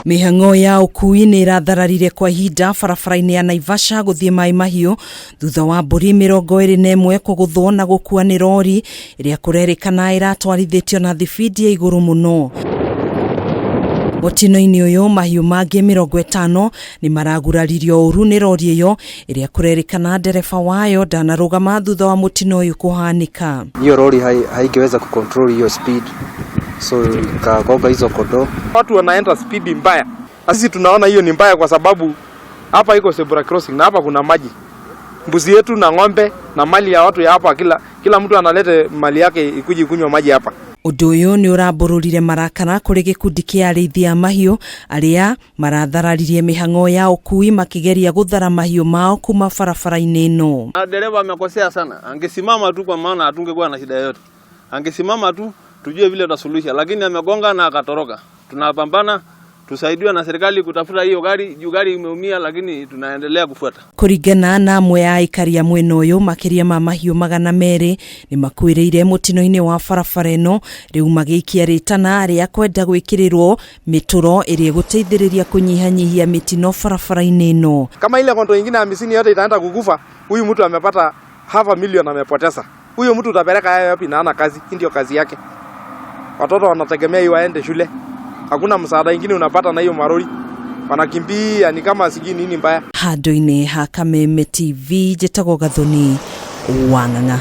Mĩhang'o ya ũkui nĩ ĩrathararire kwa ihinda barabara-inĩ ya Naivasha gũthiĩ Mai Mahiũ thutha wa mbũri 21 kũgũthwo na gũkua nĩ rori ĩrĩa kũrerĩkana ĩratwarithĩtio na thibindi ya igũrũ mũno. Mũtino-inĩ ũyũ, mahiũ mangĩ 50 nĩ maraguraririo ũru nĩ rori ĩyo ĩrĩa kũrerĩkana ndereba wayo ndanarũgama thutha wa mũtino ũyũ kũhanĩka. Hiyo lori haingeweza kucontrol hiyo speed, so ikagonga hizo kondoo. Watu wanaenda spidi mbaya. Sisi tunaona hiyo ni mbaya kwa sababu hapa iko zebra crossing na hapa kuna maji. Mbuzi yetu na ng'ombe na mali ya watu ya hapa, kila mtu analete mali yake ikuje kunywa maji hapa. Ũndũ ũyũ nĩ ũrambũrũrire marakara kũrĩ gĩkundi kĩa arĩithi a mahiũ arĩa marathararirie mĩhang'o ya ũkui makĩgeria gũthara mahiũ mao kuma barabara-inĩ ĩno. Dereva amekosea sana, angesimama tu, kwa maana hatungekuwa na shida yoyote. Angesimama tu tujue vile tutasuluhisha, lakini amegonga na akatoroka. Tunapambana tusaidiwe na serikali kutafuta hiyo gari juu gari imeumia, lakini tunaendelea kufuata. Kũringana na amwe a aikari a mwena ũyũ, makĩria ma mahiũ 200 nĩ makuĩrĩire mũtino-inĩ wa barabara ĩno, rĩu magĩikia rĩtana rĩa kwenda gwĩkĩrĩrwo mĩtũro ĩrĩa ĩgũteithĩrĩria kũnyihanyihia mĩtino barabara-inĩ ĩno. Kama ile kondoo ingine 50 yote itaenda kukufa, huyu mtu amepata half a million amepoteza. Huyo mtu utapeleka yeye wapi na hana kazi? Hii ndio kazi yake. Watoto wanategemea hiyo waende shule. Hakuna msaada ingine unapata na hiyo marori. Wanakimbia ni kama sijui nini mbaya. Handũ-inĩ ha Kameme TV, njĩtagwo Gathoni Wang'ang'a.